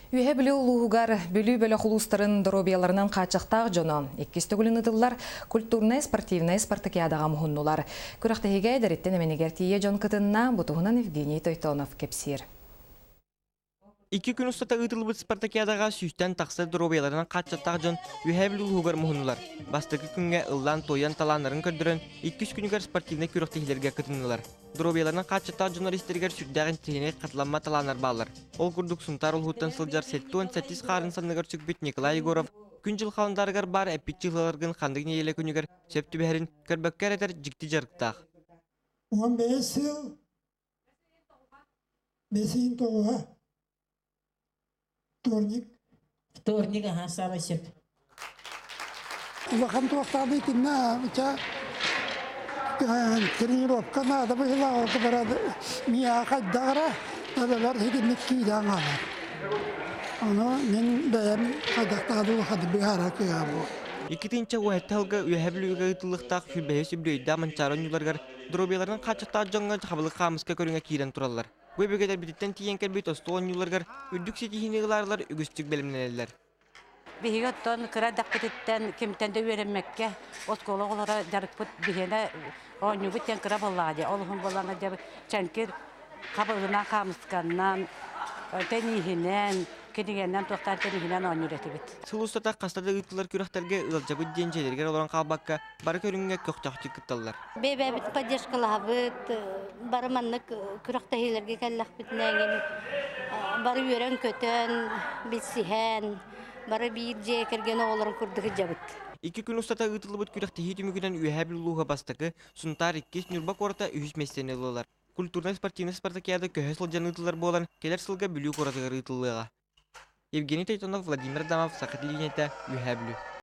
Үөһэ Бүлүү улууһугар Бүлүү бөлөх улуустарын доруобуйаларынан хааччахтаах дьоно иккис төгүлүн ыытыллар культурнай-спортивнай спартакиадаҕа муһуннулар. Күрэхтэһиигэ эдэриттэн эмэнигэр тиийэ дьон кытынна, бу туһунан Евгений Тойтонов кэпсиир. Икки күн устата ыытыллыбыт спартакиадаҕа сүүстэн тахса доруобуйаларынан хааччахтаах дьон Үөһээ Бүлүү улууһугар муһуннулар. Бастакы күҥҥэ ыллаан-туойан талааннарын көрдөрөн, иккис күнүгэр спортивнай күрэхтэһиилэргэ кытыннылар. Доруобуйаларынан хааччахтаах дьоннор истэригэр сүрдээх интэриэһинэй хатыламмат талааннар бааллар. Ол курдук Сунтаар улууһуттан сылдьар 78 хаарын санныгар сүкпүт Николай Егоров күн-дьыл халандаарыгар баар эппит чыһыыларгын ханнык нэдиэлэ күнүгэр сөп түбэһэрин көрбөккө эрэ этэр дьикти дьарыктаах. 15 сыл бэсиин тоҕуһа вторник. Вторник, аха, саамай сөп. Улахан туохтаабы итиннэ ыча тренировка наада быһыылаах ол барар миэхэ хайдах эрэ эбэлэр итинник киирэн хаалар. Ону мин бэйэм хайдахтаах улахан быһаара кыаҕа буол. Икки тыһыынча уон сэттэ сылга Үөһээ Бүлүүгэ ыытыллыахтаах сүүрбэһис үбүлүөйдээх Манчаары оонньууларыгар доруобуйаларынан хааччахтаах дьоҥҥо хабылык хаамыска көрүҥэ киирэн тураллар. Бу өбүгэлэрбититтэн тиийэн кэлбит остуол оонньууларыгар үрдүк ситиһиини ылаарылар үгүстүк бэлэмнэнэллэр. Биһиги оттон кыра эрдэхпититтэн кимтэн да үөрэммэккэ оскуола оҕолоро дьарыкпыт биһиэнэ оонньуубут диэн кыра буоллаҕа дии. Ол иһин буоллаҕына дьэ чэҥкир хабылынан, хаамысканнан, тэнииһинэн, кинигэнэн туохтаан тэнииһинэн оонньуур этибит. Сыл устата хаста да ыытыллар күрэхтэргэ ыалдьабыт диэн дьиэлэригэр олорон хаалбакка бары көрүҥҥэ көхтөөхтүк кытталлар. Бэйэбит поддержкалаһабыт, бары маннык күрэхтэһиилэргэ кэллэхпитинэ эҥин бары үөрэн-көтөн, билсиһэн, бары биир дьиэ кэргэн оҕолорун курдук сылдьабыт. Икки күн устата ыытыллыбыт күрэхтэһии түмүгүнэн Үөһээ Бүлүү улууһа бастакы, Сунтаар иккис, Ньурба куората үһүс миэстэни ыллылар. Культурнай-спортивнай спартакиада көһө сылдьан ыытыллар буолан, кэлэр сылга Бүлүү куоратыгар ыытыллыаҕа. Евгений Тойтонов, Владимир Адамов, Саха телевидениетэ, Үөһээ Бүлүү.